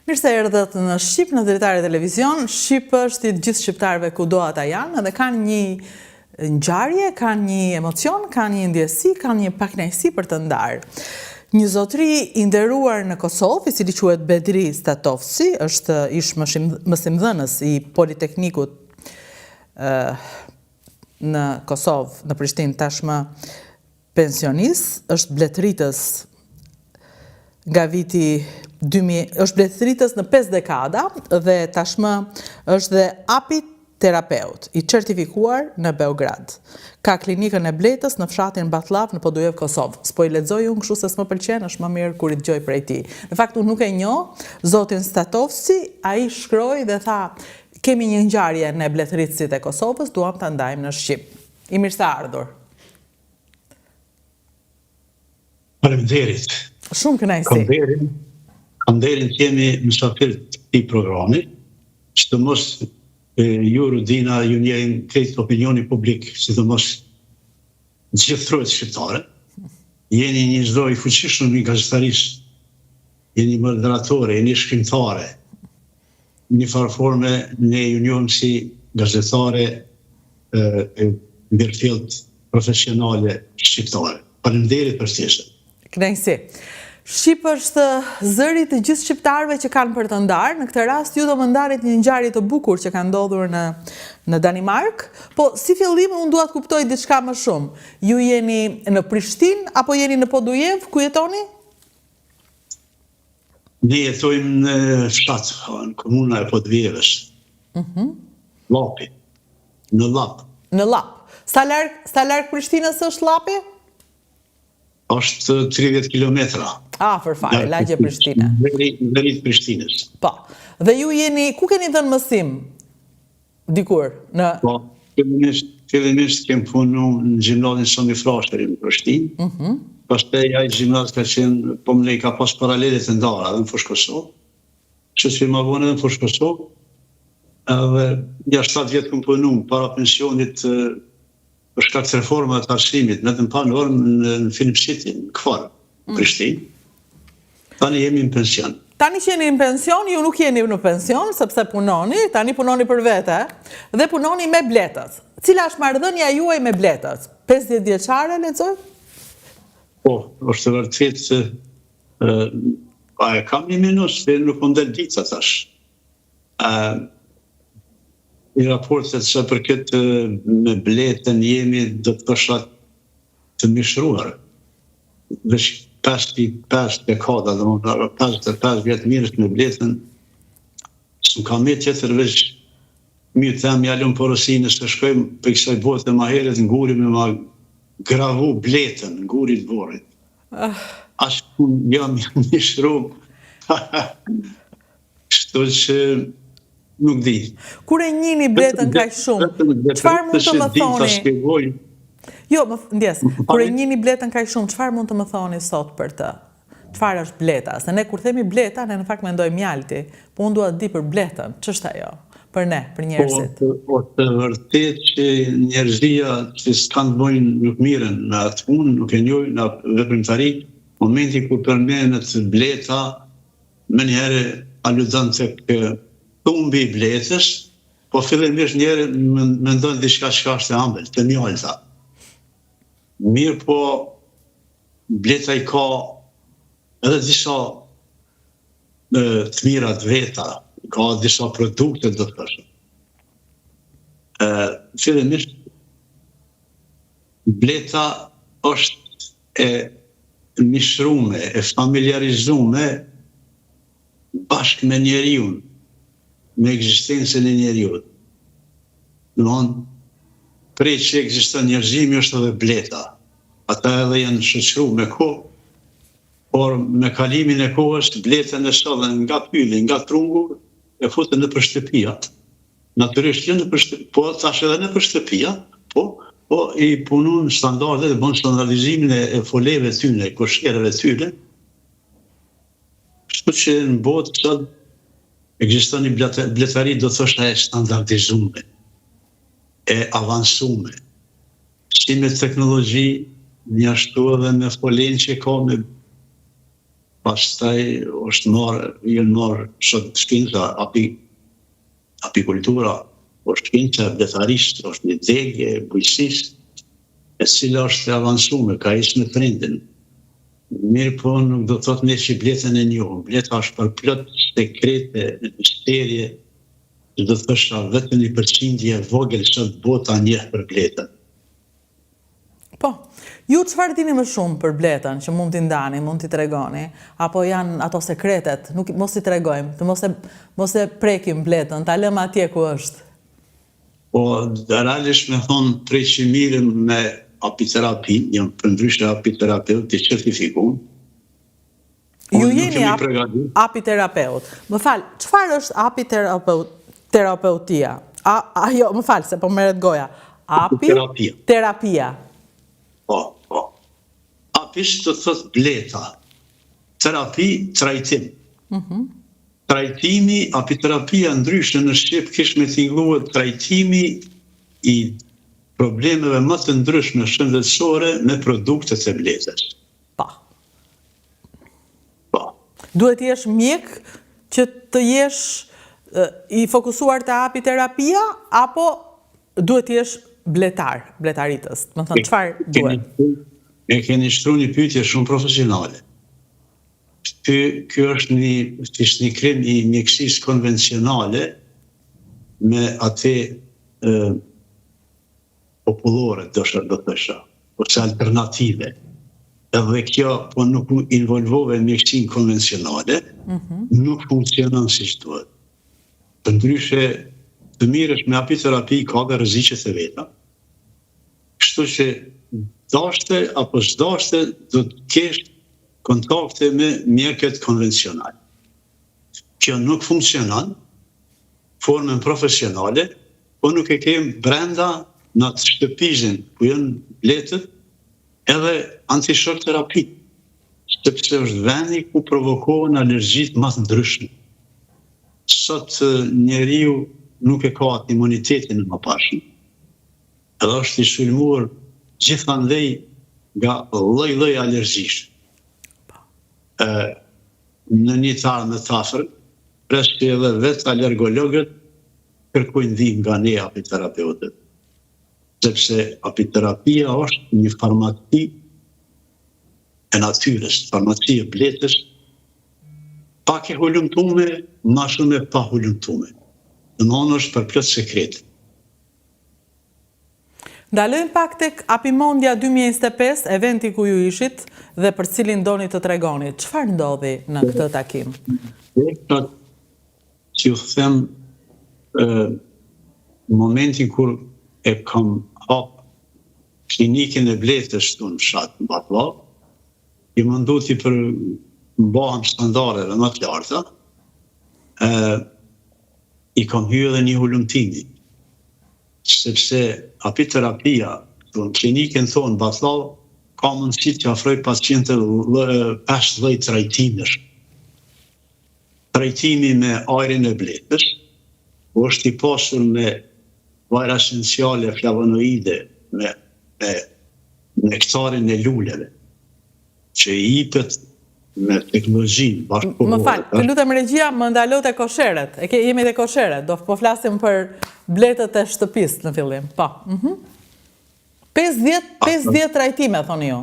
Mirë se erdhët në Shqip në Dritare Televizion. Shqip është i të gjithë shqiptarëve kudo ata janë dhe kanë një ngjarje, kanë një emocion, kanë një ndjesi, kanë një pakënaqësi për të ndarë. Një zotëri i nderuar në Kosovë, i cili quhet Bedri Statovci, është ish mësimdhënës i Politeknikut në Kosovë, në Prishtinë tashmë pensionist, është bletëritës nga viti 2000, është bletëritës në 5 dekada dhe tashmë është dhe apiterapeut i certifikuar në Beograd. Ka klinikën e bletës në fshatin Batllavë në Podujevë, Kosovë. S'po i lexoj unë kështu se s'më pëlqen, është më mirë kur i dëgjoj prej tij. Në fakt unë nuk e njoh zotin Statovci, ai shkroi dhe tha kemi një ngjarje ne bletëritësit e Kosovës, duam ta ndajmë në shqip. I mirëseardhur. Faleminderit. Shumë kënaqësi. Kam nderin, kam nderin të jemi mysafir të këtij programi, sidomos ju Rudina, ju njeh krejt opinioni publik, sidomos gjithë trojet shqiptare. Jeni një zë i fuqishëm i gazetarisë, jeni moderatore, jeni shkrimtare. Në një farë forme ne ju njohim si gazetare e mirëfilltë profesionale shqiptare. Faleminderit për ftesën. Kënaqësi. Shqip është zëri i të gjithë shqiptarëve që kanë për të ndarë. Në këtë rast ju do më ndanit një ngjarje të bukur që ka ndodhur në në Danimarkë. Po si fillim unë dua të kuptoj diçka më shumë. Ju jeni në Prishtinë apo jeni në Podujevë, ku jetoni? Ne jetojmë në fshat, në komuna e Podujevës. Mhm. Llapi. Në Llap. Në Llap. Sa larg, sa larg Prishtinës është Llapi? Është 30 kilometra. Afër fare, lagje Prishtine. Veri, veri të Prishtinës. Po. Dhe ju jeni, ku keni dhënë mësim? Dikur, në... Po, fillimisht, fillimisht kem punu në gjimnazin Sami Frashëri në Prishtinë. Mm -hmm. Pastaj ai gjimnaz ka qenë, po më ka pas paralele të ndara edhe në Fushë Kosovë. Kështu që ma vonë edhe në Fushë Kosovë. Edhe ja 7 vjet kam punu para pensionit për shkak të reformave të arsimit, vetëm pa normë në, në Film City, në KFOR, në mm. Prishtinë. Tani jemi në pension. Tani që jeni në pension, ju nuk jeni në pension, sepse punoni, tani punoni për vete, dhe punoni me bletët. Cila është marrëdhënia juaj me bletët? 50 vjeçare, lexoj? Po, është e vërtetë se a e kam një minus, se nuk më del dita tash. Në raportet sa përket me bletën jemi do të thosha të mishruar. Veç 5.5 dekada, domethënë 55 vjet mirresh me bletën, s'më ka met tjetër veç mirë them ja lëm porosi nëse shkojmë prej kësaj bote ma herët n'guri me ma gravu bletën n'gurit vorrit. Ah. Aq jam mishru. Kështu që nuk di. Kur e njihni bletën kaq shumë, çfarë mund të më thoni? Jo, më ndjesë, kur e njihni bletën kaq shumë, çfarë mund të më thoni sot për të? Çfarë është bleta? Se ne kur themi bleta, ne në fakt mendojmë mjalti, po unë dua të di për bletën, ç'është ajo? Për ne, për njerëzit. Po, po të vërtet që njerëzia që s'kanë të bëjnë nuk mirren në atë punë, nuk e njohin në atë veprimtari, momenti kur përmendet bleta, Menjëherë aludon tek thumbi i bletës, po fillimisht njeri mendon diçka çka është e ëmbël, te mjalta. Mirëpo bleta i ka edhe disa të mira të veta, ka disa produkte do të thosha. Ë fillimisht Bleta është e mishrume, e familjarizume bashkë me njeriun, me ekzistencën e njeriut. Domthon, prej që ekziston njerëzimi është edhe bleta. Ata edhe janë shoqëru me kohë, por me kalimin e kohës bletën e sollën nga pylli, nga trungu, e futën nëpër shtëpia. Natyrisht jo nëpër shtëpi, po tash edhe nëpër shtëpia, po, po i punun standardet, bën standardizimin e, e foleve tyne, koshereve tyne. Kështu që në botë sot ekziston një bletari do thosha e standardizume, e avansume, si me teknologji, njashtu edhe me folenë që ka me. Pastaj është marrë, janë marrë sot shkenca api, apikultura, por shkenca e bletarisë është një degë e bujqësisë e cila është e avancume, ka ecë me trendin. Mirëpo nuk do të thotë ne që bletën e njohim. Bleta është përplot sekrete e misterie, që do të thosha vetëm një përqindje e vogël sot bota njeh për bletën. Po. Ju çfarë dini më shumë për bletën që mund t'i ndani, mund t'i tregoni, apo janë ato sekretet, nuk mos i tregojmë, të mos e mos e prekim bletën, ta lëmë atje ku është. Po, realisht me thonë prej që mirrem me apiterapi, jam përndryshe apiterapeut i certifikum. Ju jeni apiterapeut. Më fal, çfarë është apiterapeutia? A, a, jo, më fal, se po merret goja. Apiterapia. Terapia. Po, po. Apis do të thotë bleta. Terapi, trajtim. Mm -hmm. Trajtimi, apiterapia ndryshe në shqip kish me tingëllue trajtimi i problemeve më të ndryshme shëndetësore me produktet e bletës. Po. Po. Duhet të jesh mjek që të jesh i fokusuar te apiterapia apo duhet të jesh bletar, bletaritës? Domethënë çfarë duhet? E keni shtru një pyetje shumë profesionale. Ky ky është një fisnikrim i mjekësisë konvencionale me atë popullore, dosha do thosha, ose alternative. Edhe kjo, po nuk u involvove mjekësinë konvencionale, mm -hmm. nuk funksionon siç duhet. Përndryshe, të mirresh me apiterapi ka dhe rreziqet e veta, kështu që dashte apo s'dashte do të kesh kontakte me mjekët konvencional. Kjo nuk funksionon formën profesionale, po nuk e kem brenda në atë shtëpizën ku janë bletët edhe antishok terapi, sepse është vendi ku provokohen alergjitë më të ndryshme. Sot njeriu nuk e ka atë imunitetin e mëparshëm, edhe është i sulmuar gjithandej nga lloj-lloj alergjish. Po. Ë në një të ardhme të afërt, pres që edhe vetë alergologët kërkojnë ndihmë nga ne apiterapeutët, sepse apiterapia është një farmaci e natyrës, farmaci e bletës, pak e hulumtume, ma shumë e pahulumtume. Domethënë është përplot sekrete. Ndalojmë pak tek Apimondia 2025, eventi ku ju ishit dhe për cilin doni të tregoni. Çfarë ndodhi në këtë takim? T'ju them momentin kur e kam hap klinikën e bletës këtu në fshat në Batllavë, jam mundu t'i përmbahem standardeve më të larta, ë i kam hy edhe një hulumtimi, sepse apiterapia këtu në klinikën tonë në Batllavë ka mundësi t'i afroj pacientëve 5 lloj trajtimesh. Trajtimi me ajrin e bletës, ku është i pasur me vajra esenciale flavonoide, me me nektarin e luleve, që i jipet me teknologjinë bashkëkohore. Më fal, të lutem regjia, më ndalo te kosheret. E ke jemi te kosheret, do po flasim për bletët e shtëpisë në fillim. Po. Mhm. 50 50 trajtime thoni ju.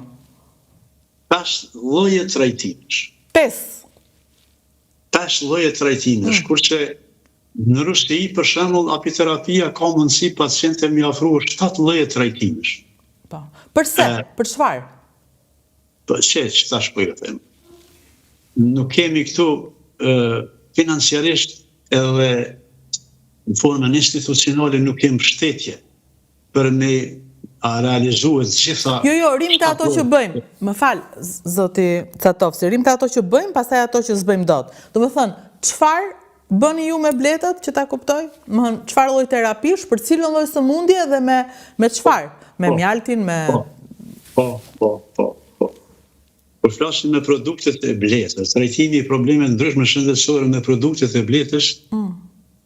5 lloje trajtimesh. 5. 5 lloje trajtimesh, mm. kurse në Rusi për shembull apiterapia ka mundësi pacientëve me i afru 7 lloje trajtimesh. Po. Përse? E, Për çfarë? Po që që tash po ju them. Nuk kemi këtu e, financiarisht edhe në formën institucionale nuk kemi mbështetje për me a realizu të gjitha... Jo, jo, rrimë te ato që bëjmë. Më fal, zoti Catovci, rrimë te ato që bëjmë, pastaj ato që s'bëjmë dot. Domethënë, çfarë bëni ju me bletët që ta kuptoj? Domethënë, çfarë lloj terapish, për cilën lloj sëmundje dhe me, me çfarë? Me po, mjaltin, me... Po, po, po, po. po. Po flasim me produktet e bletës, trajtimi i problemeve të ndryshme shëndetësore me produktet e bletës, mm.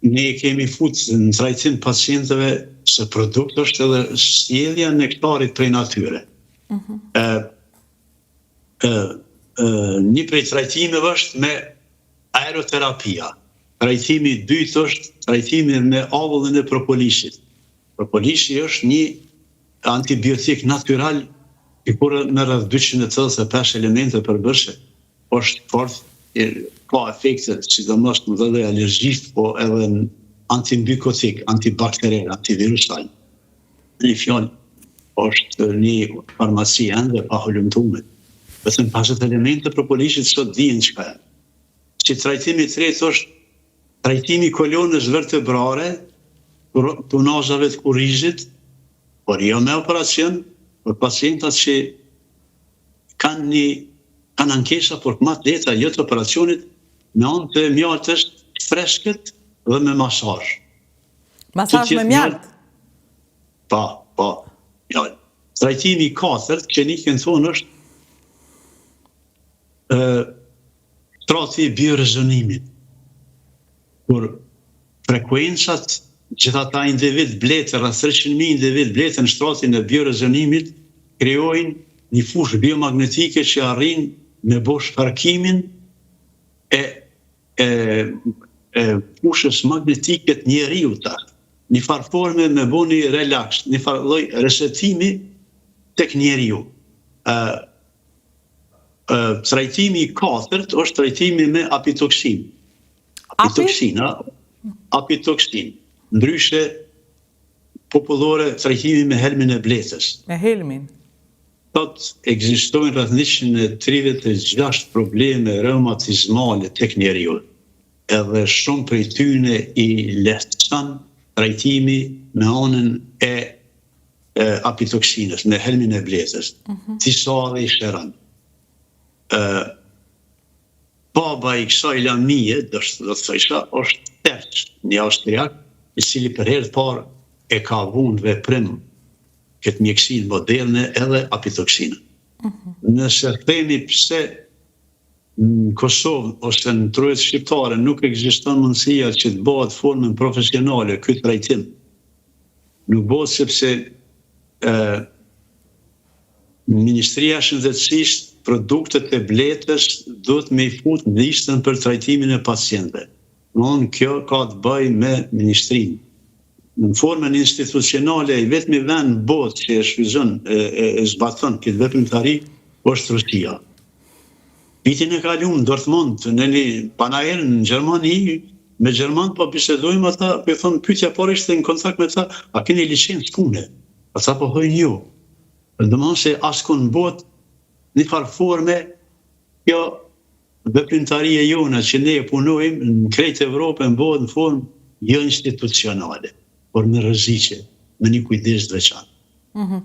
ne i kemi fut në trajtim pacientëve se produkt është edhe sjellja e nektarit prej natyre. Mm -hmm. e, e, Një prej trajtimeve është me aeroterapia. Trajtimi i dytë është trajtimi me avullin e propolisit. Propolisi është një antibiotik natyral i kur me rreth 285 elemente përbërëse. Është fort ka efekte, sidomos në lloj alergjisë, po edhe në antimykotik, antibakterial, antivirusal. Një fjalë, është një farmaci ende pa hulumtume. Vetëm 50 elemente propolisit sot dihen çka janë. Si trajtimi i tretë është trajtimi i kolonës vertebrare, të unazave të kurrizit, por jo me operacion, por pacientat që kanë një kanë ankesa por më të lehta jo të operacionit me anë të mjaltës të freskët dhe me masazh. Masazh me mjaltë? Po, po, mjaltë. Trajtimi i katërt që ne kemi thonë është ë shtrati i biorezonimit. Kur frekuencat gjithë ata individ bletë, rreth 300.000 individ bletë në shtratin e biorezonimit, krijojnë një fushë biomagnetike që arrin me bo shkarkimin e, e, e fushës magnetike të njeriut ta. Një farë forme me bo një relaks, një farë lloj resetimi tek njeriu. Ë trajtimi i katërt është trajtimi me apitoksinë. Apitoksina, apitoksinë. Ndryshe popullore trajtimi me helmin e bletës. Me helmin. Sot ekzistojnë rreth 136 probleme reumatizmale tek njeriu. Edhe shumë prej tyne i lehtëson trajtimi me anën e e apitoksinës, me helmin e bletës. Mm -hmm. Disa edhe i shëron. Ë baba i kësaj lamie, do të thosha, është Terç, një austriak, i cili për herë të parë e ka vunë në veprim këtë mjekësinë moderne edhe apitoksinën. Mm -hmm. Nëse themi pse në Kosovë ose në trojet shqiptare nuk ekziston mundësia që të bëhet formën profesionale ky trajtim, nuk bëhet sepse e, Ministria e Shëndetësisë produktet e bletës duhet me i fut në listën për trajtimin e pacientëve. Domethënë kjo ka të bëjë me ministrinë. Në formën institucionale i vetmi vend në botë që e shfrytëzon e, e, e zbaton këtë veprimtari është Rusia. Vitin e kaluar në Dortmund në një panair në Gjermani me gjerman po bisedojmë ata, po i thonë pyetja parë ishte në kontakt me ta, a keni licencë pune? Ata po thojnë jo. Domethënë se askund në botë një farë forme kjo veprimtari e jona që ne e punojmë në krejt Evropën bëhet në formë jo institucionale, por me rreziqe, me një kujdes të veçantë. Mhm.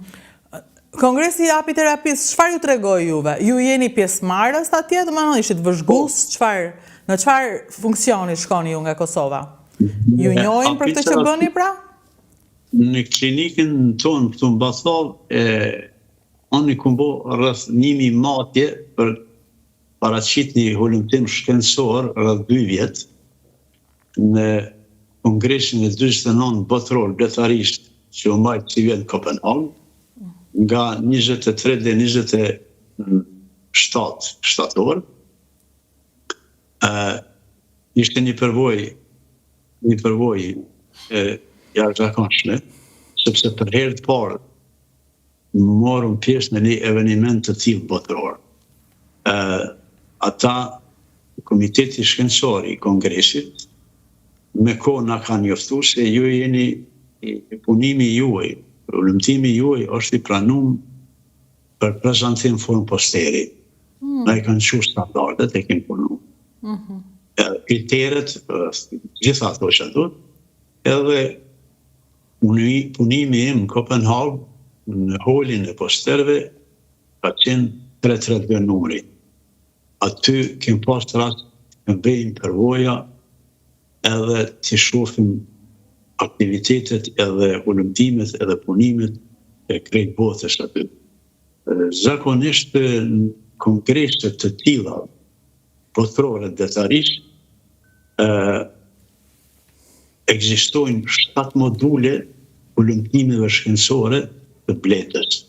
Kongresi i apiterapisë, çfarë ju tregoi juve? Ju jeni pjesëmarrës atje, domethënë ishit vëzhgues, po. çfarë në çfarë funksioni shkoni ju nga Kosova? Ju njohin për këtë që bëni pra? Në klinikën tonë këtu në Batllavë, e, unë i kom bo rreth 1000 matje për paraqit një hulumtim shkencor rreth 2 vjet në Kongresin e 49 Botëror Bletarisë që u mbajt sivjet në Kopenhagë, nga 23 dhe 27 shtator, ë ishte një përvojë një përvojë e jashtëzakonshme, sepse për herë të parë morëm pjesë në një eveniment të tillë botëror. Ë ata Komiteti Shkencor i Kongresit me kohë na ka njoftu se ju jeni punimi juaj, hulumtimi juaj është i pranum për prezantim formë posteri. Mm. Na i kanë çu standardet e kemi punu. Mm -hmm. Kriteret, gjitha ato që duhet, edhe Punimi im në Kopenhagë, në holin e posterëve, ka qenë 332 numri. Aty kem pas rast të bëjmë përvoja edhe të shohim aktivitetet edhe hulumtimet edhe punimet e krejt botës aty. Zakonisht në kongrese të tilla botërore të bletarisë, Ekzistojnë shtatë module hulumtimeve shkencore të bletës.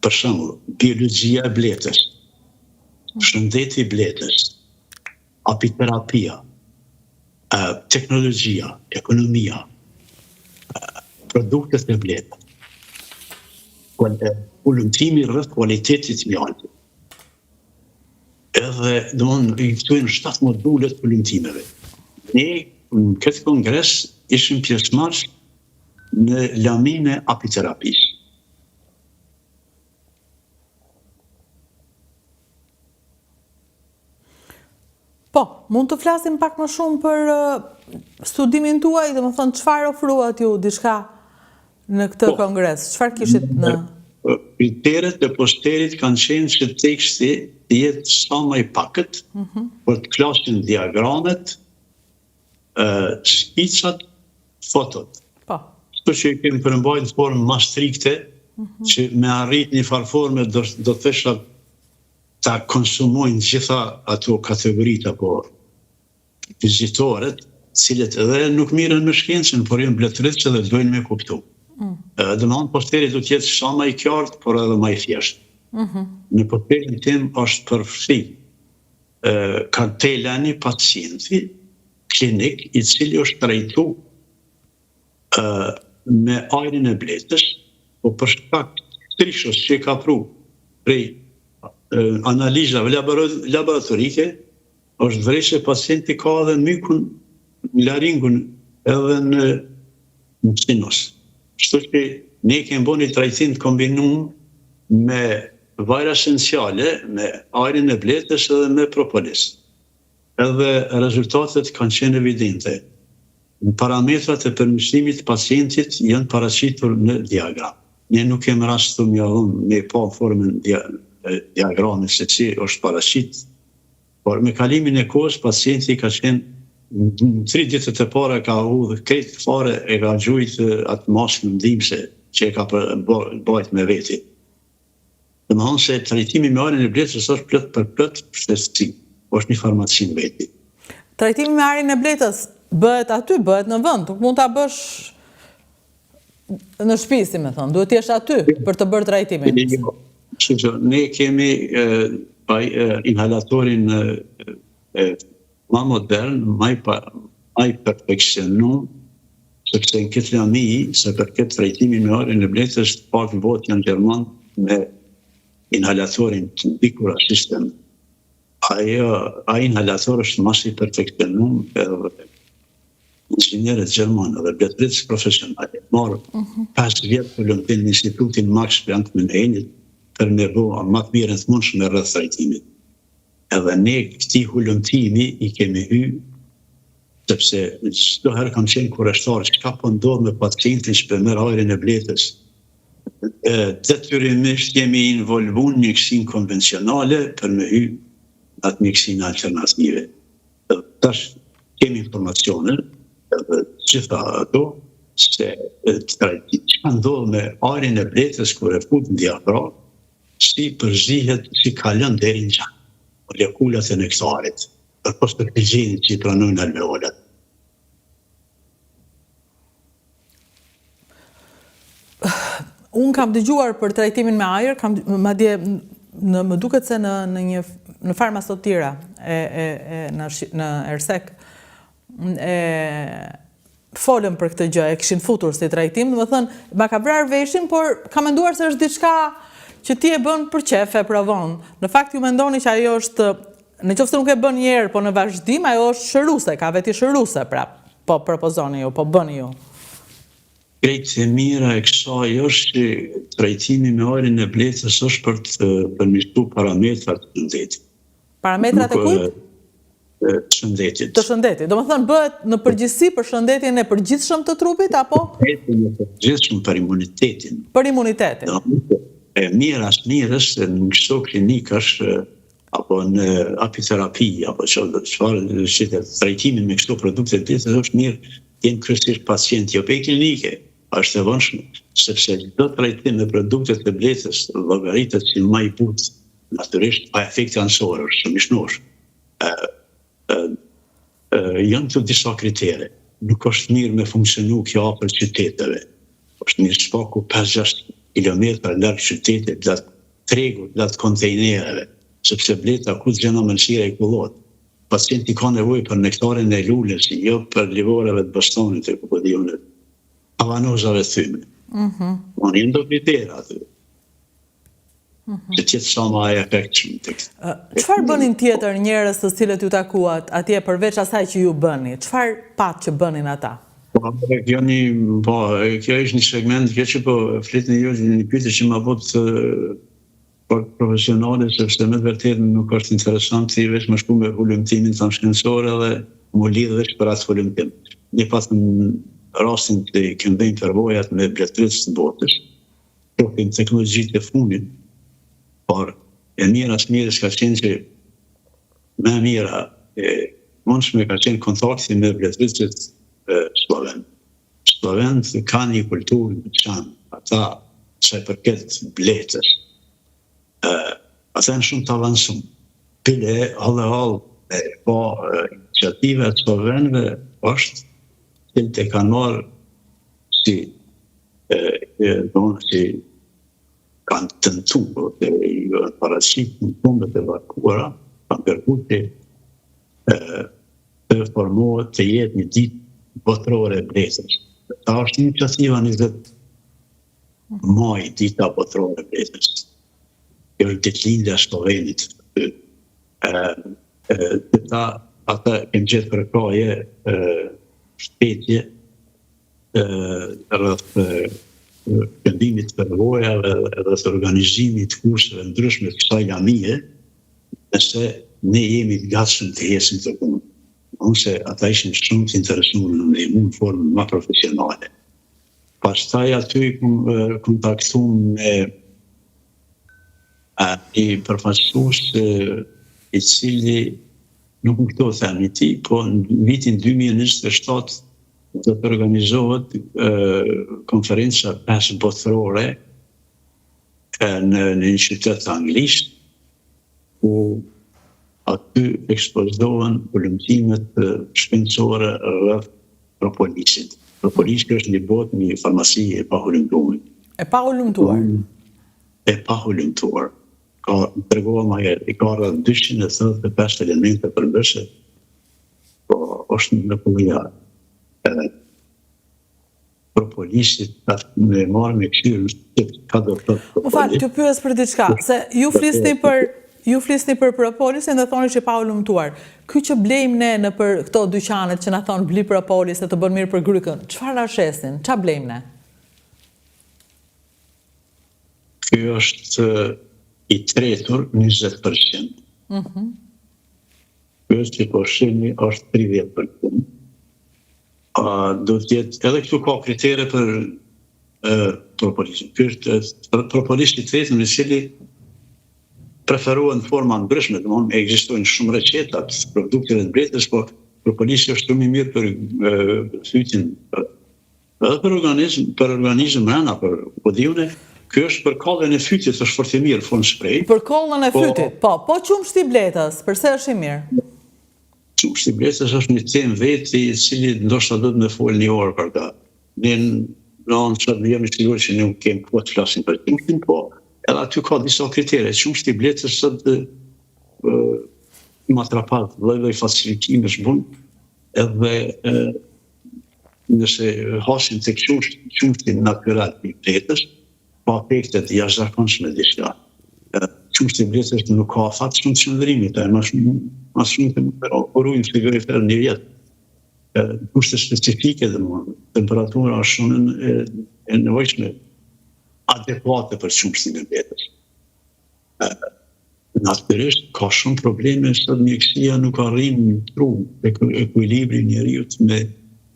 Për shembull, biologjia e bletës. Shëndeti i bletës, apiterapia, teknologjia, ekonomia, produktet e bletës, hulumtimi rreth kualitetit të mjaltit. Edhe, domethënë, këto janë 7 module të hulumtimeve. Ne në këtë kongres ishim pjesëmarrës në laminë e apiterapisë. Po, mund të flasim pak më shumë për studimin tuaj, domethënë, çfarë ofruat ju diçka në këtë po, kongres? Çfarë kishit në... Kriteret e posterit kanë qenë që teksti të jetë sa më i pakët, mm -hmm. por të klasin diagramet, skicat, fotot. Po. Kështu që i kemi përmbajt në formë ma strikte, mm -hmm. që me arrit një farë forme do, do të thosha ta konsumojnë gjitha ato kategoritë apo vizitorët, cilët edhe nuk mirren me shkencën, por janë bletërritës edhe dojnë me kuptu. Mm. Domethënë, posteri do të jetë sa ma i qartë, por edhe ma i thjeshtë. Mm -hmm. Në posterin tim është përfshi kartela e një pacienti klinik i cili është trajtu me ajrin e bletës, po për shkak trishës që e ka pru prej analizave laboratorike, është vrejt se pacienti ka edhe mykun në laringun edhe në, në sinus. Kështu që ne kemi bo një trajtim të kombinum me vajra esenciale, me ajrin e bletës edhe me propolis. Edhe rezultatet kanë qenë evidente. Parametrat e përmirësimit të pacientit janë paraqitur në diagram. Ne nuk kemi rast të m'ja dhënë me pa formën diagramit se si është paraqit, por me kalimin e kohës pacienti ka qenë në tri ditët e para ka hudhë krejt fare e ka gjujt atë maskën ndihmëse që e ka bajt me veti. Domethënë se trajtimi me ajrin e bletës është plot për plot shtetësi, është një farmaci në veti. Trajtimi me ajrin e bletës bëhet aty, bëhet në vend, nuk mund ta bësh në shtëpi, si me thënë, duhet të jesh aty për të bërë trajtimin. Jo, kështu që ne kemi inhalatorin ma modern, ma i, ma i perfeksionum, sepse në këtë lami, sa i përket trajtimin me ajrin e bletës, të parët në botë janë gjermanët me inhalatorin të Bikura System. Ajo, ai inhalator është ma i perfeksionum edhe inxhinierët gjermanë dhe bletërritës profesionale marrë mm -hmm. 5 vjet hulumtim në institutin Max Planck të München për me bo ma të mirën të mundshme rreth trajtimit. Edhe ne këtij hulumtimi i kemi hy sepse çdo herë kam qenë kureshtar çka po ndodh me pacientin që po merr ajrin e bletës. E, detyrimisht jemi involvu në mjekësinë konvencionale për me hy në atë mjekësinë alternative. Tash kemi informacione edhe gjitha ato se çka ndodh me ajrin e bletës kur e fut në diafragmë si përzihet, si kalon deri në gjak, molekulat e nektarit, përpos oksigjenit që i pranojnë alveolat. Unë kam dëgjuar për trajtimin me ajër, kam madje në më duket se në në një në Farmasotira e e e në në Ersekë e folën për këtë gjë, e kishin futur si trajtim, domethënë, ma ka vrarë veshin, por kam menduar se është diçka që ti e bën për qejf, e provon. Në fakt ju mendoni që ajo është, në qoftë se nuk e bën një herë, po në vazhdim ajo është shëruese, ka veti shëruese, pra, po propozoni ju, po bëni ju. Krejt e mira e kësaj është që trajtimi me ajrin e bletës është për të përmirësuar parametrat e shëndetit. Parametrat e kujt? Të shëndetit. Të shëndetit. Domethënë bëhet në përgjithësi për shëndetin e përgjithshëm të trupit apo? Shëndetin e përgjithshëm për imunitetin. Për imunitetin. E mira është mirë se në këso klinikash apo në apiterapi apo çfarë si të trajtimin me këto produkte të bletës është mirë të jenë kryesisht pacientë jo pe klinike, është e vonshme, sepse çdo trajtim me produkte të bletës llogaritet si më i butë, natyrisht pa efekte anësore, është shumë i shnosh. Janë këtu disa kritere. Nuk është mirë me funksionu kjo afër qyteteve. Është mirë së paku 5-6 km larg qytetit, larg tregut, larg kontejnerëve. Sepse bleta ku të gjen ëmbëlsira i kullot. Pacienti ka nevojë për nektarin e lules, jo për livoreve të bostanit e ku po di unë kavanozave të thyme. Mm -hmm. Unë janë do kritere aty. Mm -hmm. Që të jetë sa ma e efektshëm. Çfarë bënin tjetër njerëz të cilët ju takuat atje përveç asaj që ju bëni? Çfarë patë që bënin ata? Po, kjo një, po, kjo është një segment, kjo që po flitni ju, një pyetje që ma bëtë por profesionale, sepse me të vërtetë nuk është interesant ti veç me shku me hulumtimin tand shkencor edhe mu lidh veç për atë hulumtim. Ne patëm rastin të këmbejmë përvojat me bletërritës të botës, shohim teknologjitë e fundit, por e mira së mirës ka qenë që më e mira e mundshme ka qenë kontakti me bletërritësit slloven. Sllovenët kanë një kulturë të veçantë, ata sa i përket bletës, ata janë shumë të avancum. Bile hollë hollë me pa iniciativa e sllovenëve është cilët e kanë marrë si domethonë si kanë tentu ose i janë paraqit në Kombet e Bashkuara, kanë kërku që të formohet të jetë një ditë botërore e bletës. Ta është iniciativa 20 maj, dita botërore e bletës. Kjo është ditëlindja e Sllovenit. Këta, ata kemë gjetë përkrahje, mbështetje, rreth këmbimit të përvojave edhe të organizimit të kurseve ndryshme të kësaj lamie, nëse ne jemi të gatshëm të hesim këtë punë. Unë se ata ishin shumë të interesuar në ndihmu në formën më profesionale. Pastaj aty kontaktu me një përfaqësues i cili nuk më kujtohet emri i tij, po në vitin 2027 do të organizohet konferenca 5 botërore në një qytet të Anglisë, ku aty ekspozohen hulumtimet shkencore rreth propolisit. Propolisi është një botë, një farmaci e pahulumtuar. E pahulumtuar? E pahulumtuar. Ka, tregova ma herët, i ka rreth 235 elemente përbërëse, po është një mrekullia e propolisit me marrë me kqyrë në shqip ka do të thotë propolis. Më fal, t'ju pyes për diçka, se ju flisni për ju flisni për propolisin dhe thoni që pa hulumtuar. Ky që blejmë ne nëpër këto dyqanet që na thonë bli propolis se të bën mirë për grykën, çfarë na shesin? Ça blejmë ne? Ky është i tretur 20%. Mhm. Ky është që po shihni është 30%. Do të jetë, edhe këtu ka kritere për propolisin. Ky është propolis i tretun i cili preferohen në forma ndryshme, domthonë ekzistojnë shumë receta të produkteve të bletës, por propolisi është shumë i mirë për fytin, edhe për organizëm, për organizëm mrena, për po di unë, ky është për kollën e fytit, është fort i mirë, formë sprej. Për kollën e po, fytit, po, po qumështi i bletës, përse është i mirë? Qumështi i bletës është një temë veti, i cili ndoshta duhet me fol një orë për ta. Ne në anë që jemi sigurt që nuk kemi kohë të flasim për qumështin, po edhe aty ka disa kritere. Qumështi i bletës sot matrapat, lloj-lloj falsifikimesh bën, edhe nëse hasim tek qumështi natyral i bletës, ka efekte të jashtëzakonshme diçka. Qumështi i bletës nuk ka afat shumë të qëndrimit, ai më shumë më shumë të mund të ruajmë frigorifer një vjet. Kushte specifike domethënë, temperatura është shumë e, e nevojshme adekuate për qumështin e bletës. Natyrisht ka shumë probleme sot mjekësia nuk arrin në tru ekuilibrin e njeriut me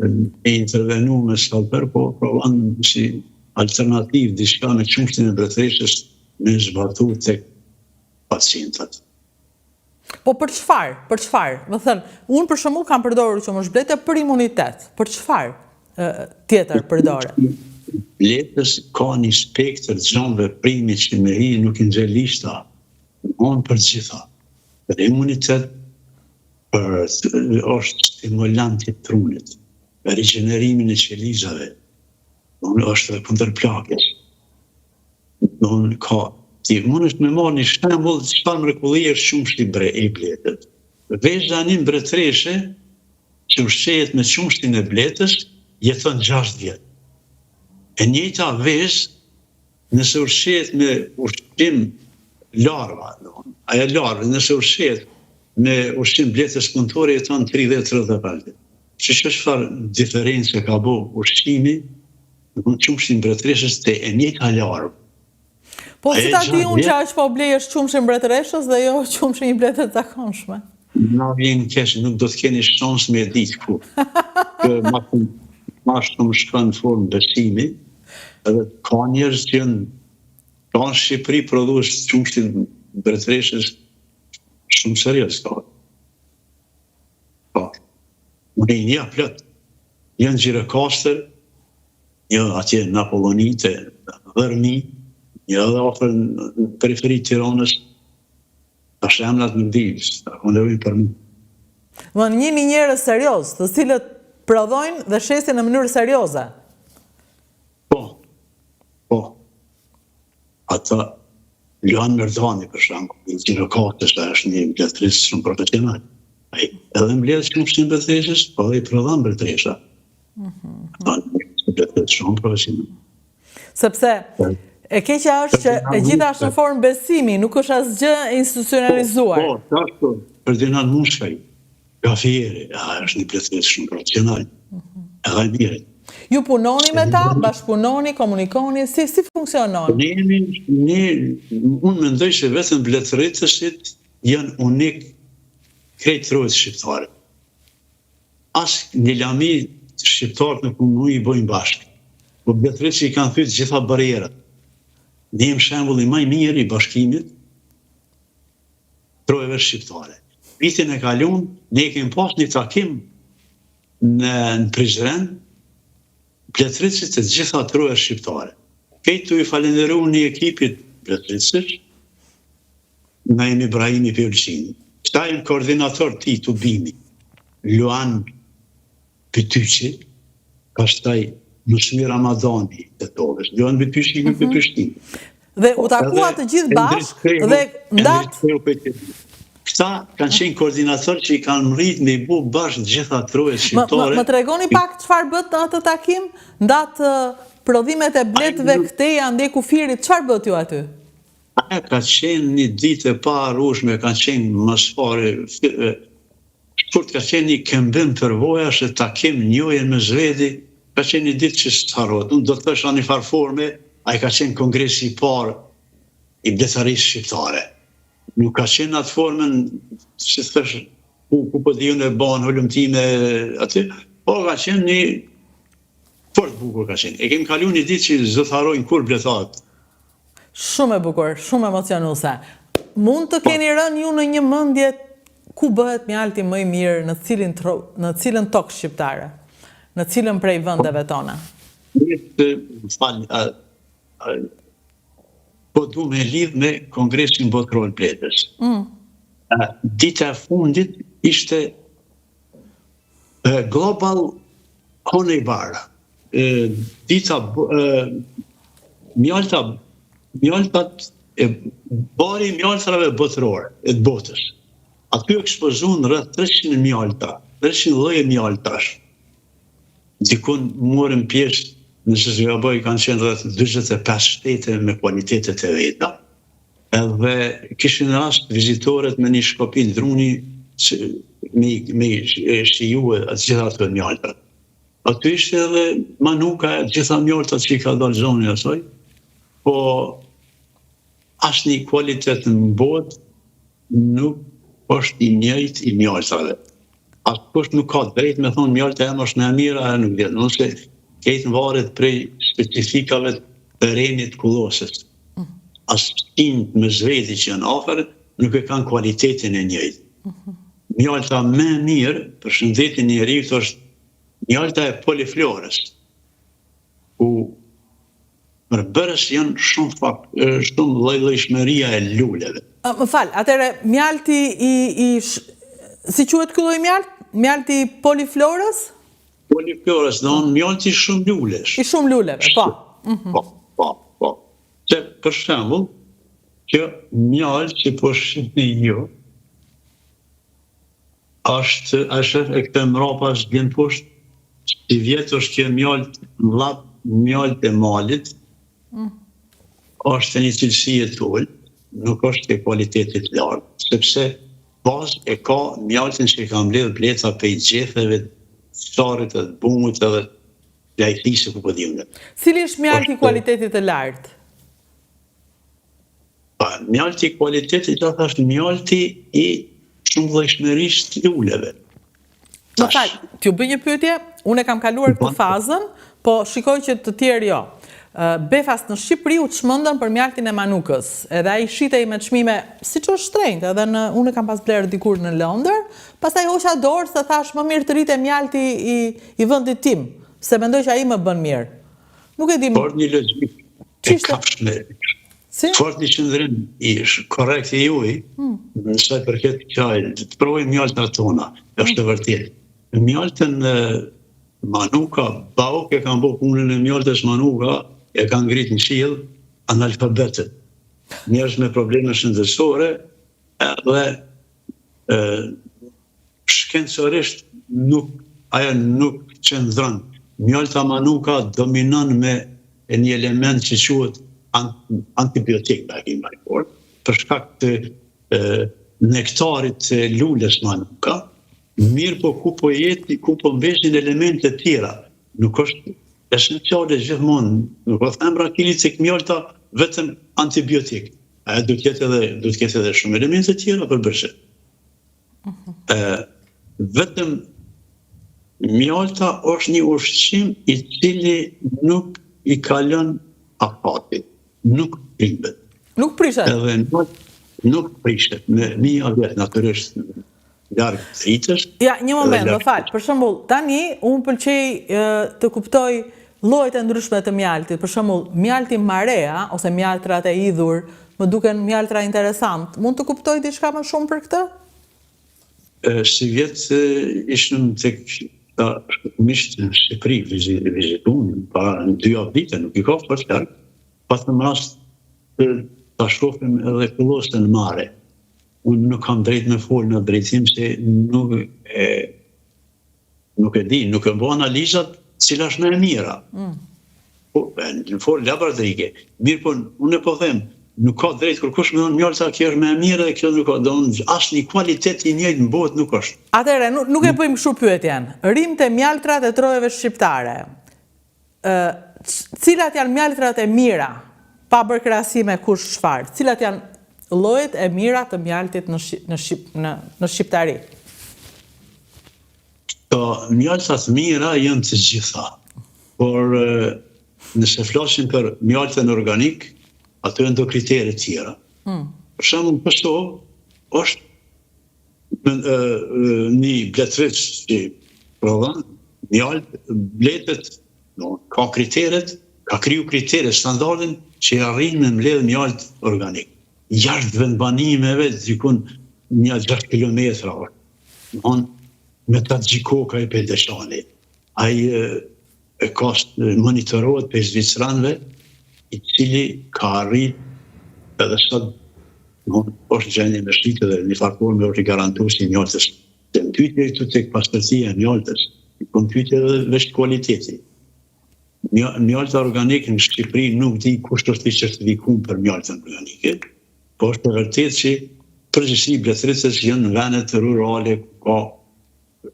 me intervenu me skalper, po provon si alternativë diçka me qumështin e mbretëreshës me zbatu tek pacientat. Po për çfarë? Për çfarë? Domethënë, unë për shembull kam përdorur qumësht blete për imunitet. Për çfarë tjetër përdoret? Bletës ka një spektër të gjanë veprimi që me hi nuk i nxjerr lista. Unë për gjitha. Për imunitet, për është stimulant i trunit, për rigjenerimin e qelizave, unë është edhe kundër plakjes. Unë ka. Ti mundesh me marrë një shembull çfarë mrekullie është qumështi bre i bletës. Veza e një mbretëreshe që ushqehet me qumështin e bletës jeton 6 vjet. E njëjta vezë nëse ushqehet me ushqim larva, domethënë, ajo larvë nëse ushqehet me ushqim bletës punëtore jeton 30-35 vjet. Shih çfarë diference ka bo ushqimi, domethënë qumështi i mbretëreshës te e njëjta larvë. Po si ta di unë që ajo që po blej është qumështi i mbretëreshës dhe jo qumështi i një blete të zakonshme? Na vjen keq, nuk do të keni shans me e ditë kurrë. Kjo ma shumë ma shumë shkon në formë besimi, edhe ka njerëz që janë ka në Shqipëri prodhues të qumështit mbretëreshës shumë serioz ka. Po. Unë i njoh plot. Janë Gjirokastër, një atje në Apolloni te Dhërmi, një edhe afër në periferi të Tiranës, tash emrat nuk di, s'ka nevojë për mu. Më njihni njerëz serioz, të cilët prodhojnë dhe shesin në mënyrë serioze. Po, po. Ata, Luan Merdani, për shembull, i Gjirokastrës, është një bletërritës shumë profesional. Ai edhe mbledh qumështin e mbretëreshës, po edhe i prodhon mbretëresha. Mm -hmm. Bletërritës shumë profesional. Sepse e keqja është që e gjitha është në formë besimi, nuk është asgjë e institucionalizuar. Po, po, po, Ferdinand Mushkaj, nga Fieri, a është një bletërritës shumë profesional. Mhm. Edhe i mirë. Ju punoni me ta, bashkëpunoni, komunikoni, si, si funksionon? Ne jemi, ne, unë mendoj se vetëm bletërritësit janë unik krejt trojet shqiptare. As një lami shqiptarët nuk mund i bojnë bashkë. Po bletërritësit i kanë thy të gjitha barrierat. Ne jemi shembulli më i mirë i bashkimit trojeve shqiptare. Vitin e kalun, ne kemi pas një takim në, në Prizren, bletërritësit të gjitha trojeve shqiptare. Krejt tu i falenderu një ekipit bletërritësish, Naim Ibrahimi prej Ulqinit. Këta janë koordinator të tubimit, Luan Bytyqi, pastaj Nusmi Ramadani Tetovës, Luan Bytyqi mm -hmm. Prishtinë. Dhe u takuat të gjithë bashkë dhe ndatë Këta kanë qenë koordinator që i kanë mrrit me i bu bashkë gjitha trojet shqiptare. Më, më tregoni pak çfarë bëtë në atë takim? Ndatë prodhimet e bletëve këtej andej kufirit, çfarë bëtë ju aty? Ajo ka qenë një ditë e paharrueshme, ka qenë më së pari, shkurt ka qenë një këmbim përvojash e takim, njohje mes vedi, ka qenë një ditë që s'harrohet. Unë do të thosha në një farë forme, ai ka qenë kongresi i parë i bletarisë shqiptare. Nuk ka qenë në atë formën, si të thosh, ku, ku po di unë e banë hulumtime aty, po ka qenë një fort bukur ka qenë. E kemi kalu një ditë që s'do të harrojnë kurrë bletarët. Shumë e bukur, shumë emocionuese. Mund të keni rënë ju në një mendje ku bëhet mjalti më i mirë në cilin në cilën tokë shqiptare? Në cilën prej vendeve tona? Më fal, po du me lidh me Kongresin Botëror të Bletës. Mm. Dita e fundit ishte Global Honey Bar, dita mjalta mjaltat e bari i mjaltrave botërore e të botës. Aty ekspozun rreth 300 mjalta, 300 lloje mjaltash. Dikun morën pjesë, nëse s'gaboj, kanë qenë rreth 45 shtete me kualitetet e veta. Edhe kishin rast vizitorët me një shkopin druni me me shiju të gjitha ato mjaltat. Aty ishte edhe manuka e gjitha mjaltat që i ka dalë zoni asaj, po asnjë kualitet në botë nuk është i njëjtë i mjaltave. Askush nuk ka drejt me thonë mjalta jem është më e mira e nuk vjen, nëse krejt varet prej specifikave të terrenit kullosës. Mm. As fqinjët mes veti që janë afër, nuk e kanë kualitetin e njëjtë. Mm-hmm. Mjalta më e mirë për shëndetin e njeriut është mjalta e poliflorës, ku Përbërës janë shumë fak, shumë llojllojshmëria e luleve. Më fal, atëherë mjalti i i si quhet ky lloj mjalt? Mjalti i poliflorës? Poliflorës, do thonë mjalti i shumë lulesh. I shumë luleve, po. Mhm. Po, po, po. Se për shembull, Kjo mjaltë që po shihni ju, është, a sheh e këtë mrapa është vjen poshtë, sivjet është kjo mjaltë n'Llap, mjaltë e malit, mm. është e një cilësie të ulët, nuk është e kualitetit lartë, sepse bazë e ka mjaltin që e ka mbledh bleta pej gjetheve, sarit edhe bungut edhe lajthisë ku po di unë. Cili është mjalti i kualitetit të lartë? Pa, mjalti i kualitetit të lartë është mjalti i shumëllojshmërisë të luleve. Më fal, t'ju bëj një pyetje, unë e kam kaluar këtë fazën, po shikoj që të tjerë jo. Befas në Shqipëri u çmendën për mjaltin e Manukës, edhe ai shitej me çmime siç është shtrenjtë, edhe në unë e kam pas blerë dikur në Londër, pastaj hoqa dorë se thashë më mirë të rri te mjalti i i vendit tim, se mendoj që ai më bën mirë. Nuk e di. Fort një logjikë e kapshme. Si? Fort një qëndrim i korrekt i juaj, hmm. në sa i përket kësaj, të prodhojmë mjaltat tona, është e vërtetë. Mjaltën Manuka, Bauk e kanë bo punën e mjaltës Manuka, e kanë ngrit në qiell analfabetët. Njerëz me probleme shëndetësore, edhe e, Shkencërisht nuk ajo nuk qëndron. Mjalta manuka dominon me një element që quhet antibiotik, ta kemi më fort, për shkak të nektarit të lules manuka, mirëpo ku po jeti, ku po mbesin elemente të tjera. Nuk është esenciale gjithmonë, nuk o them rakili tek mjalta vetëm antibiotik. Ajo do të jetë edhe do të ketë edhe shumë elemente të tjera përbërëse. Ë vetëm mjalta është një ushqim i cili nuk i kalon afatit, nuk prishet. Nuk prishet. Edhe nuk, nuk prishet me mija vjet natyrisht larg dritës. Ja, një moment, më fal. Për shembull, tani unë pëlqej të kuptoj llojet e ndryshme të mjaltit. Për shembull, mjalti marea ose mjaltrat e idhur Më duken mjaltra interesant. Mund të kuptoj diçka më shumë për këtë? Sivjet ishim tek ta miqtë në Shqipëri vizitun para në dy javë dite, nuk i ka fort larg, patëm rast të ta shohim edhe kullosën mare. Unë nuk kam drejt me fol në drejtim se nuk e Nuk e di, nuk e bo analizat cila është më e mira. Mm. Po, në formë laboratorike. Mirëpo, unë e po them, nuk ka drejt kërkush me thonë mjalta kjo është më e mirë dhe kjo nuk ka, do në asnjë kualitet i njëjtë në botë nuk është. Atëherë, nuk, nuk e bëjmë kështu pyetjen. Rrimë te mjaltrat e trojeve shqiptare. Ë, cilat janë mjaltrat e mira? Pa bërë krahasime kush çfarë. Cilat janë llojet e mira të mjaltit në në në në shqiptari? Po, mjalta të mira janë të gjitha, por nëse flasim për mjaltën organik, ato janë do kritere tjera. Mm. Për shembull, në Kosovë është një bletëritës që prodhon mjaltë, bletët, no, ka kriteret, ka kriju kriteret, standardin që arrin me mbledh mjaltë organik. Jashtë vendbanimeve, dikun nja 6 kilometra, Domthon me ta Gjikoka i prej Deçanit. Ai e ka monitorohet prej zvicranëve, i cili ka arrit edhe sot domthon është gjendje me shit edhe një farë forme është i garantuar si mjaltës. Të mëtytje këtu tek pastërtia e mjaltës, po mëtytje edhe veç kualiteti. Mjalta organike në Shqipëri nuk di kush është i certifikum për mjaltën organike, po është e vërtetë që përgjithësi bletëritës janë në vendet rurale ku ka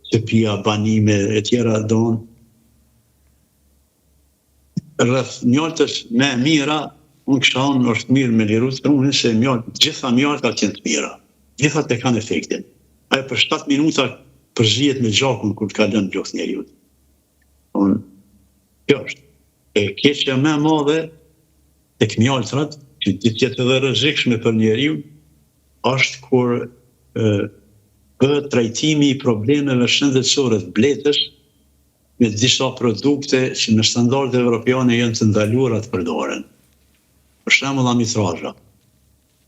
shtëpia, banime e tjera don rreth mjaltës me e mira, unë kisha thonë është mirë me liru trunin se mjalt, gjitha mjaltat janë të mira. Gjithat e kanë efektin. Ajo për 7 minuta përzihet me gjakun kur të kalon n'gjoks njeriut. Unë, kjo është. E keqja më e madhe tek mjaltrat, që di të jetë edhe rrezikshme për njeriun, është kur bëhet trajtimi i problemeve shëndetësore të bletës me disa produkte që në standarde evropiane janë të ndaluara të përdoren. Për shembull amitraza.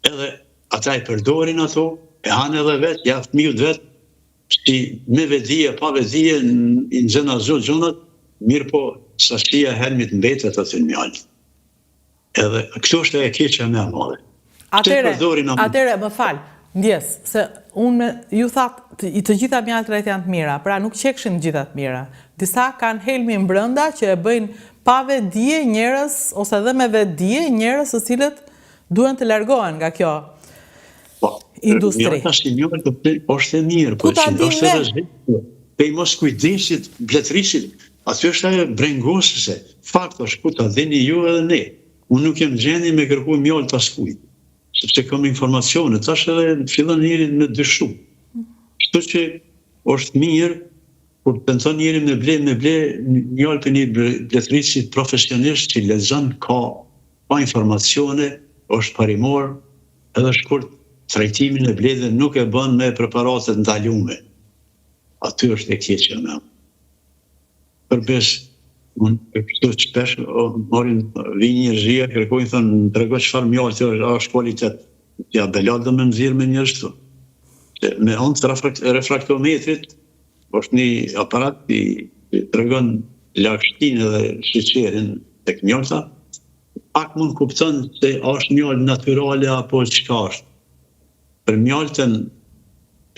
Edhe ata i përdorin ato, e hanë edhe vetë, ja fëmijët vetë, Si me vetëdije, pa vetëdije, i nxën asgjë gjonat, mirëpo sasia e helmit mbetet aty në mjaltë. Edhe këtu është e keqja më e madhe. Atëherë, atëherë më fal, ndjesë, se unë me, ju thatë të, të gjitha mjaltrat janë të mira, pra nuk qekshin të gjitha të mira. Disa kanë helmin brenda që e bëjnë pa vetëdije njerëz ose edhe me vetëdije njerëz të cilët duhen të largohen nga kjo po, industri. Mjalta si mjaltë është e mirë, po që është e rrezikshme. Pej moskujdesit, bletërisit, aty është ajo brengosëse. Fakt është ku ta dini ju edhe ne. Unë nuk jam n'gjendje me kërku mjaltë askujt, sepse kam informacione, tash edhe fillon njeri me dyshu. Kështu që është mirë kur tenton njeri me ble, me ble mjaltë te një bletërritësi profesionist që lexon, ka ka informacione, është parimor, edhe shkurt trajtimin e bletëve nuk e bën me preparate të ndalume. Aty është e keqja me. Për besë, unë kështu shpesh marrin vijnë njerëzia, kërkojnë thonë, më trego çfarë mjalti është, a është kualitet. Ja bela do me nxjerr me njerëz këtu. Se me anë të refraktometrit është një aparat i që tregon lagështinë edhe sheqerin tek mjalta, pak mund kupton se a është mjaltë natyrale apo çka është. Për mjaltën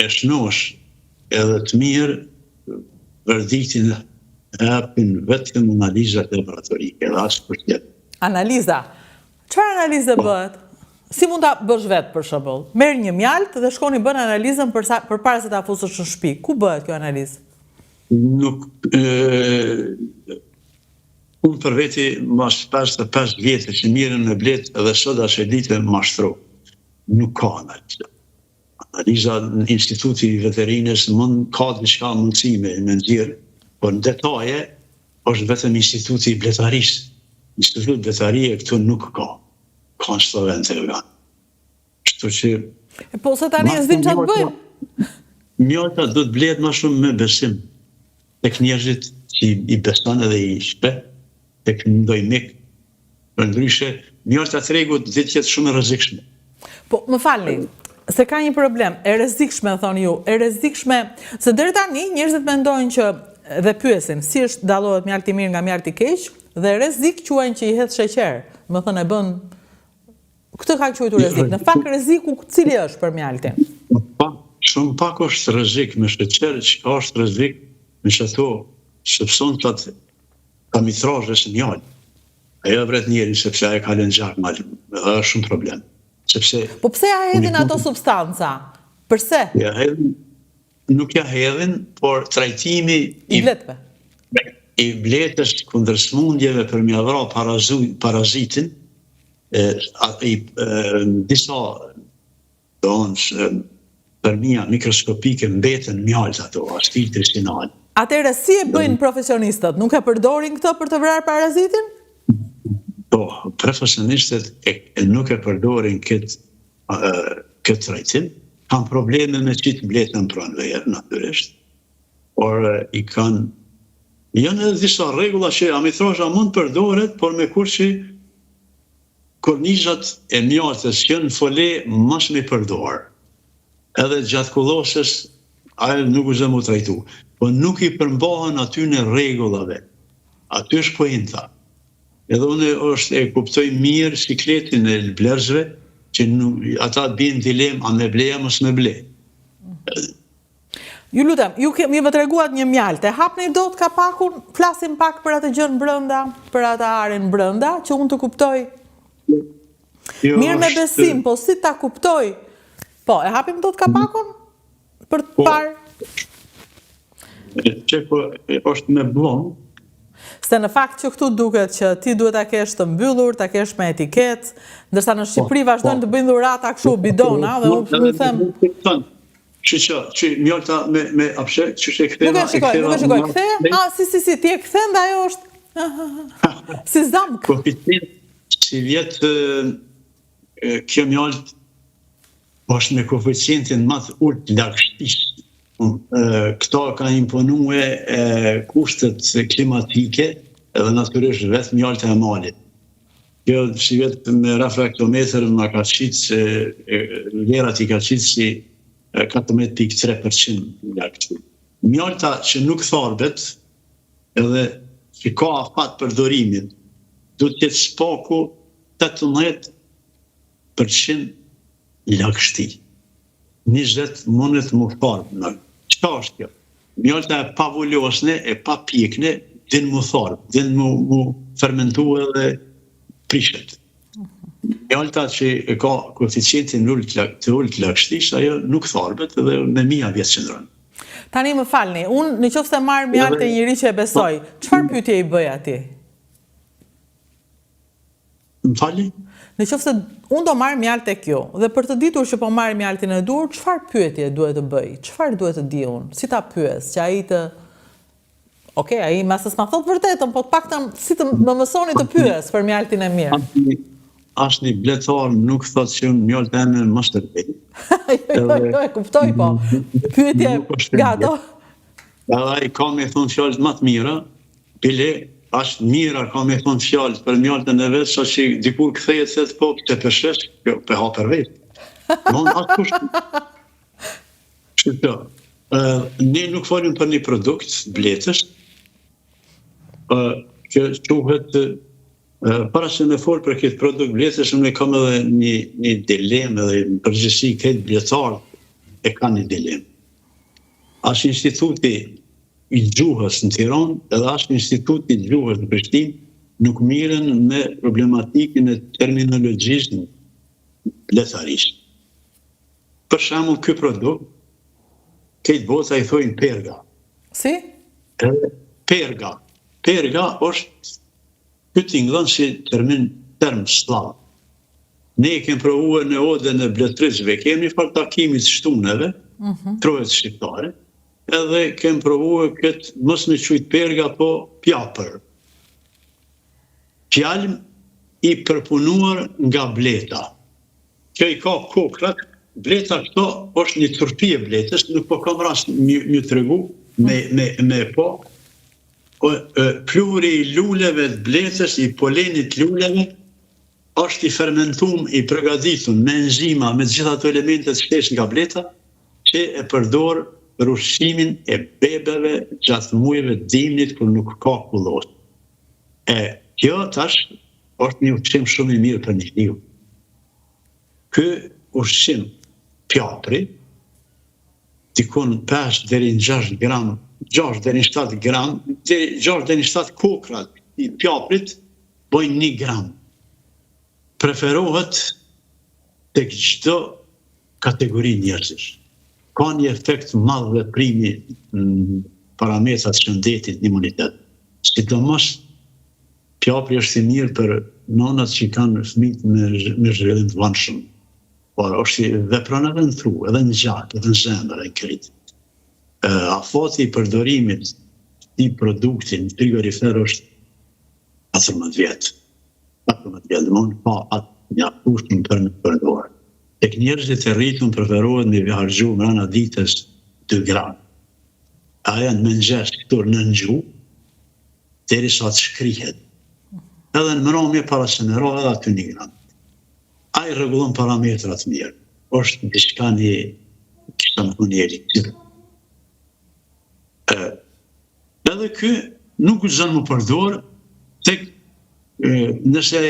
e shnosh edhe të mirë verdiktin e japin vetëm analizat laboratorike dhe askush tjetër. Analiza. Çfarë analize po. bëhet? Si mund ta bësh vetë për shembull? Merr një mjaltë dhe shkon i bën analizën për sa përpara se ta fusësh në shtëpi. Ku bëhet kjo analizë? Nuk e, unë për veti mas 55 vjetë që mirrem me bletë dhe sot asaj dite mashtro. Nuk ka analiza. Analiza në Instituti i Veterinës mund ka diçka mundësi me me nxjerr, por në detaje është vetëm Instituti i Bletarisë. Institut Bletarie këtu nuk ka. Ka në çdo vend të evropian. Kështu që E po se tani s'dim çfarë të bëjmë. Mjalta do të blehet më shumë me besim tek njerëzit që i beson edhe i sheh, tek ndonjë mik, përndryshe, mjalta e tregut do të jetë shumë e rrezikshme. Po, më falni, se ka një problem, e rrezikshme, thoni ju, e rrezikshme, se deri tani njerëzit mendojnë që dhe pyesin, si është dallohet mjalti i mirë nga mjalti i keq, dhe rrezik quajnë që i hedh sheqer, domethënë e bën Këtë kanë quajtur rrezik. Në fakt rreziku cili është për mjaltin? Pak, shumë pak është rrezik me sheqer, çka është rrezik me qato substancat amitrazhës në mjaltë. Ajo e vret njerin sepse ajo kalon gjak mal, dhe është shumë problem. Sepse Po pse ja hedhin ato substanca? Përse? Ja hedhin, nuk ja hedhin, por trajtimi i bletëve. I bletës kundër sëmundjeve për me ja vra parazitin, e, i, e, disa donë përmia mikroskopike mbeten n'mjaltë ato, as filtri si nalë. Atëherë si e bëjnë profesionistët? Nuk e përdorin këtë për të vrarë parazitin? Po, profesionistët e, e nuk e përdorin këtë këtë trajtim, kanë probleme me qitë bletën në pranverë, natyrisht, por i kanë janë edhe disa rregulla që amitrazha mund përdoret, por me kusht që kornizat e mjaltës që janë në fole mos me përdor. Edhe gjatë kullosës ajo nuk u zë mu trajtu, po nuk i përmbahen atyne rregullave. Aty është poenta. Edhe unë është e kuptoj mirë sikletin e blerësve që nuk, ata bien n'dilemë a me ble a mos me ble. Ju lutem, ju kemi ju më treguat një mjaltë, e hapni dot kapakun, flasim pak për atë gjënë brenda, për atë arin brenda, që unë të kuptoj. Jo, mirë me besim, po si ta kuptoj? Po, e hapim dot kapakun? Për të po, parë? Që po, është me bllon. Se në fakt që këtu duket që ti duhet ta kesh të mbyllur, ta kesh me etiketë, ndërsa në Shqipëri po, vazhdojnë po. të bëjnë dhurata kështu bidona dhe unë them Që që, që mjalta me, me apshe, që që e ktheva... Nuk e shikoj, nuk e shikoj, kthe? A, si, si, si, ti e kthen dhe ajo është... Si zamk. Koeficient, sivjet kjo mjaltë është me koeficientin ma të ulët lagështisë. Këto ka imponue kushtet klimatike edhe natyrisht vetë mjalta e malit. Kjo sivjet me refraktometër ma ka qitë se vlerat i ka qitë si 14.3% lagështi. Mjalta që nuk tharbet edhe që ka afat përdorimit, duhet të jetë së paku 18% Lagështi. 20 mundet m'u tharbë. Çka është kjo? Mjalta e pavulosne, e papjekne, din m'u tharbë, din m'u, m'u fermentu edhe prishet. Mjalta që e ka koeficientin të ulët lagështisë, ajo nuk tharbet edhe me mija vjet qëndron. Tani më falni, unë në qoftë se marr mjaltë te njeri që e besoj, çfarë pyetje i bëj atij? Më falni? Në qoftë se unë do marr mjaltë tek ju dhe për të ditur që po marr mjaltin e duhur, çfarë pyetje duhet të bëj? Çfarë duhet të di unë? Si ta pyes që ai të Ok, ai mase s'ma thotë vërtetën, po të paktën si të më mësoni të pyes për mjaltin e mirë. Asnjë bletar nuk thotë që unë mjaltë eme më së të Jo, jo, jo, e kuptoj, po. Pyetje nga ato. Edhe ai ka me thonë fjalët më të mira, bile aq të mira ka me thonë fjalët për mjaltën e vet, sa që dikur kthehet se po pse pe shes, jo, pe ha për vetë. Non askush. Kështu që, ne nuk folim për një produkt bletës, që quhet para se me fol për këtë produkt bletës, unë kam edhe një, një dilemë edhe në përgjithësi krejt bletarët e kanë një dilemë. As Instituti i Gjuhës në Tiranë edhe as Instituti i Gjuhës në Prishtinë nuk mirren me problematikën e terminologjisë në bletarisë. Për shembull, ky produkt, krejt bota i thojnë perga. Si? Edhe perga. Perga është, ky tingëllon si termin, term sllav. Ne e kemi provuar në odën e bletërisëve, kemi një farë takimi të shtuneve, mm -hmm. trojet shqiptare, edhe kemi provuar këtë mos me qujt perga, po pjapër. Pjalm i përpunuar nga bleta. Kjo i ka kokrrat, bleta këto është një turpi e bletës, nuk po kam rast me ju tregu me me me po. Po pluhuri i luleve të bletës, i polenit të luleve është i fermentum, i përgatitur me enzima, me të gjitha ato elementet shtesë nga bleta, që e përdor për ushqimin e bebeve gjatë muajve të dimnit kur nuk ka kullosë. E kjo tash është një ushqim shumë i mirë për njeriun. Ky ushqim pjapri dikun 5 deri në 6 gram, 6 deri në 7 gram, deri 6 deri në 7 kokra i pjaprit bojnë 1 gram. Preferohet tek çdo kategori njerëzish. Ka një efekt të madh veprimi në parametrat e shëndetit në imunitet. Sidomos pjapri është i mirë për nënat që kanë fëmijët me me zhvillim të vonshëm. Por është i vepron edhe në tru, edhe në gjak, edhe në zemër, edhe në krejt. Afati i përdorimit të këtij produkti në frigorifer është 14 vjet. 14 vjet, domethënë ka atë mjaftueshëm për me përdorë. Tek njerëzit e rritun preferohet me harxhu mrena ditës 2 gram. Ajo në mëngjes këtu nën gjuhë, derisa të shkrihet. Edhe në mramje para se me ra edhe aty 1 gram. Ai rregullon parametrat mirë. Është diçka një, kisha me thonë një eliksir. E, edhe ky nuk guxon m'u përdor tek nëse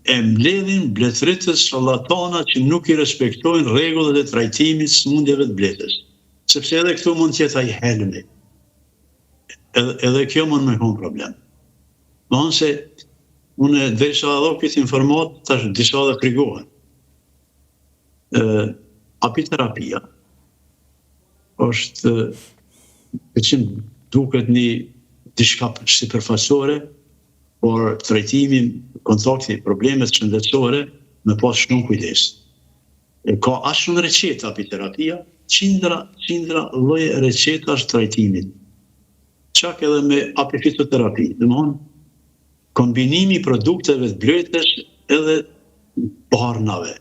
e mbledhin bletëritës sharlatana që nuk i respektojnë rregullat e trajtimit sëmundjeve të bletës. Sepse edhe këtu mund të jetë ai helmi. Edhe, edhe kjo mund me konë problem. Domethënë se unë derisa edhe këtë informatë, tash disa dhe frigohen. Apiterapia është që duket një diçka sipërfaqësore, por trajtimi, kontakti, problemet shëndetësore me pas shumë kujdes. E ka aq shumë receta apiterapia, qindra, qindra lloje recetash trajtimit. Çak edhe me apifitoterapi, domethënë kombinimi i produkteve të bletës edhe barnave,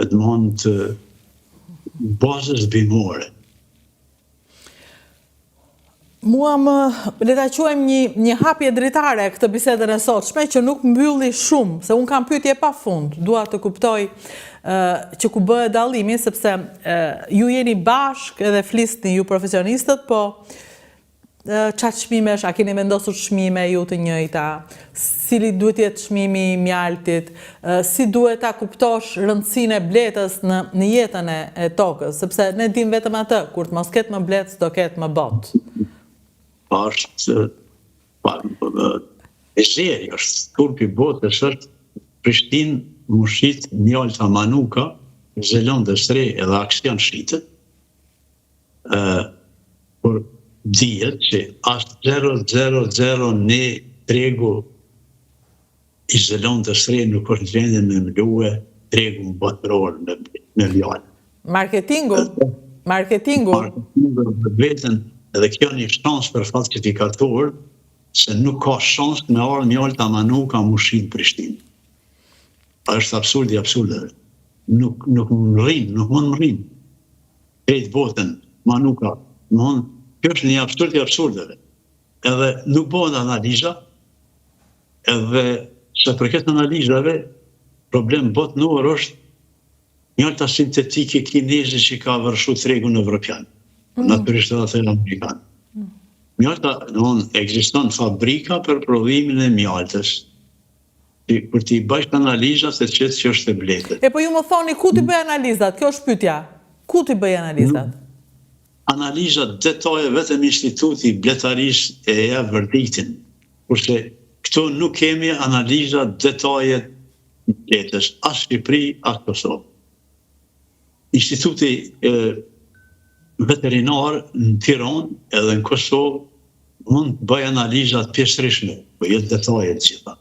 domethënë të bazës bimore. Mua më, le ta quajmë një, një hapje dritare këtë bisedën e sotshme, që nuk mbylli shumë, se unë kam pyetje pa fund, dua të kuptoj që ku bëhet dallimi, sepse ju jeni bashkë edhe flisni ju profesionistët, po. Ça çmimesh, a keni vendosur çmime ju të njëjta? Cili duhet të jetë çmimi i mjaltit? Si duhet ta kuptosh rëndësinë e bletës në në jetën e, e tokës? Sepse ne dimë vetëm atë, kur të mos ketë më bletë, s'do ketë më botë. Po është pa, e zeri, është turpi i botës, është Prishtinë, m'u shit mjalta Manuka, Zelandës Re edhe Aksion shitet, Por dihet që as 0001 tregu i Zelandës Re nuk është në gjendje me mlue tregun botëror me, me mjaltë. Marketingu, marketingu. Marketingu dhe vetën, edhe kjo një shans për falsifikator, se nuk ka shans me ardhë mjalta Manuka m'u shit në Prishtinë. Është absurdi i absurdeve. Nuk, nuk mrrin, nuk mund mrrin. Krejt botën, Manuka, domthon, kjo është një absurd i absurdeve. Edhe nuk bëhen analiza, edhe sa përket analizave, problem botnor është mjalta sintetike kineze që ka vërshu tregun evropian, mm. natyrisht edhe atë amerikan. Mm. Mjalta, domthon, ekziston fabrika për prodhimin e mjaltës, Ti kur t'i bësh analizat e qet që është e bletët. E po ju më thoni ku t'i bëj analizat, kjo është pyetja. Ku t'i bëj analizat? Analizat detaje vetëm Instituti i Bletarisë e jep verdiktin. Kurse këtu nuk kemi analiza detaje të bletës, as Shqipëri, as Kosovë. Instituti veterinar në Tiranë edhe në Kosovë mund të bëjë analiza të pjesërishme, po jo detaje të gjitha.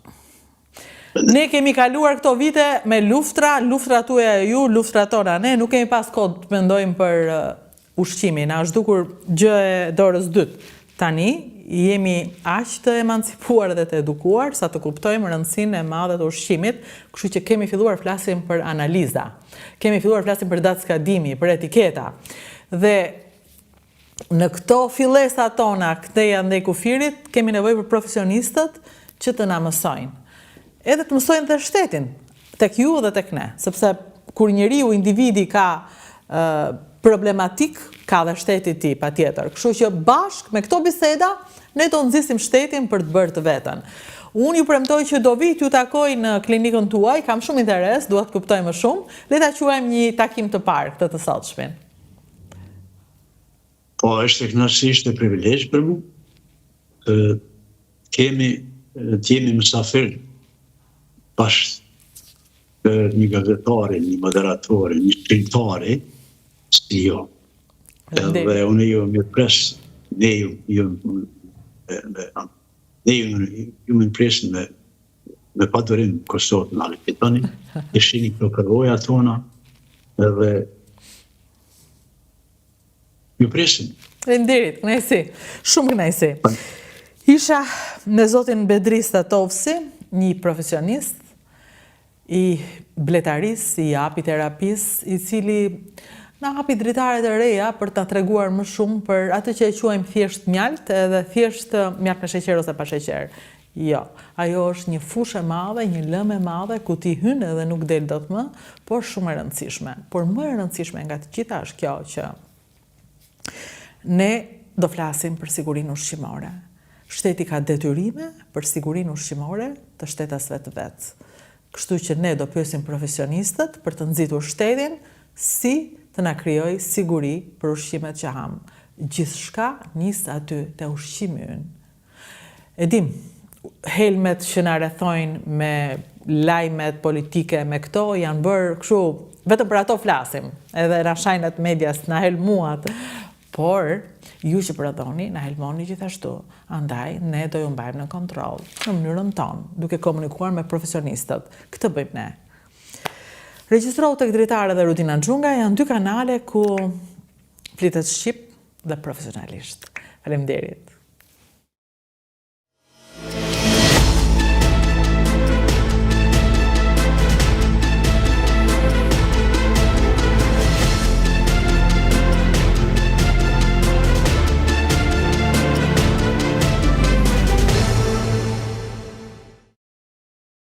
Ne kemi kaluar këto vite me luftra, luftra tuaja ju, luftra tona. Ne nuk kemi pas kohë të mendojmë për ushqimin, na është dukur gjë e dorës dytë. Tani jemi aq të emancipuar dhe të edukuar sa të kuptojmë rëndësinë e madhe të ushqimit, kështu që kemi filluar flasim për analiza. Kemi filluar flasim për datë skadimi, për etiketa. Dhe në këto fillesa tona këtej andej kufirit kemi nevojë për profesionistët që të na mësojnë. Edhe të mësojnë dhe shtetin, tek ju dhe tek ne, sepse kur njeriu, individi ka problematik, ka dhe shteti i tij, patjetër. Kështu që bashkë me këto biseda, ne do nxisim shtetin për të bërë të vetën. Unë ju premtoj që do vij t'ju takoj në klinikën tuaj, kam shumë interes, dua të kuptoj më shumë, le ta quajmë një takim të parë këtë të sotshmin. Po, është kënaqësi, është privilegj për mu. Të kemi të jemi mysafir bashkë të një gazetari, një moderatori, një shkrimtari, si ju. Edhe unë ju mirëpres, ne ju, ju, me, ne ju, ju mirëpresim me, me padurim në Kosovë, në vizitoni, të shihni këto përvoja tona, edhe Ju presim. Faleminderit, kënaqësi. Shumë kënaqësi. Isha me zotin Bedri Statovci, një profesionist i bletarisë, i apiterapisë, i cili na hapi dritare të reja për të treguar më shumë për atë që e quajmë thjesht mjalt edhe thjesht mjalt me sheqer ose pa sheqer. Jo, ajo është një fushë e madhe, një lëmë e madhe ku ti hyn edhe nuk del dot më, por shumë e rëndësishme. Por më e rëndësishme nga të gjitha është kjo që ne do flasim për sigurinë ushqimore. Shteti ka detyrime për sigurinë ushqimore të shtetasve të vet. Kështu që ne do pyesim profesionistët për të nxitur shtetin si të na krijojë siguri për ushqimet që hamë. Gjithçka nis aty te ushqimi ynë. E dim, helmet që na rrethojnë me lajmet politike, me këto, janë bërë kështu, vetëm për ato flasim, edhe na shajnë atë medias, na helmuat, por ju që prodhoni, na helmoni gjithashtu, andaj ne do ju mbajmë në kontroll, në mënyrën tonë, duke komunikuar me profesionistët, këtë bëjmë ne. Regjistrohu tek Dritare dhe Rudina Xhunga janë dy kanale ku flitet shqip dhe profesionalisht. Faleminderit.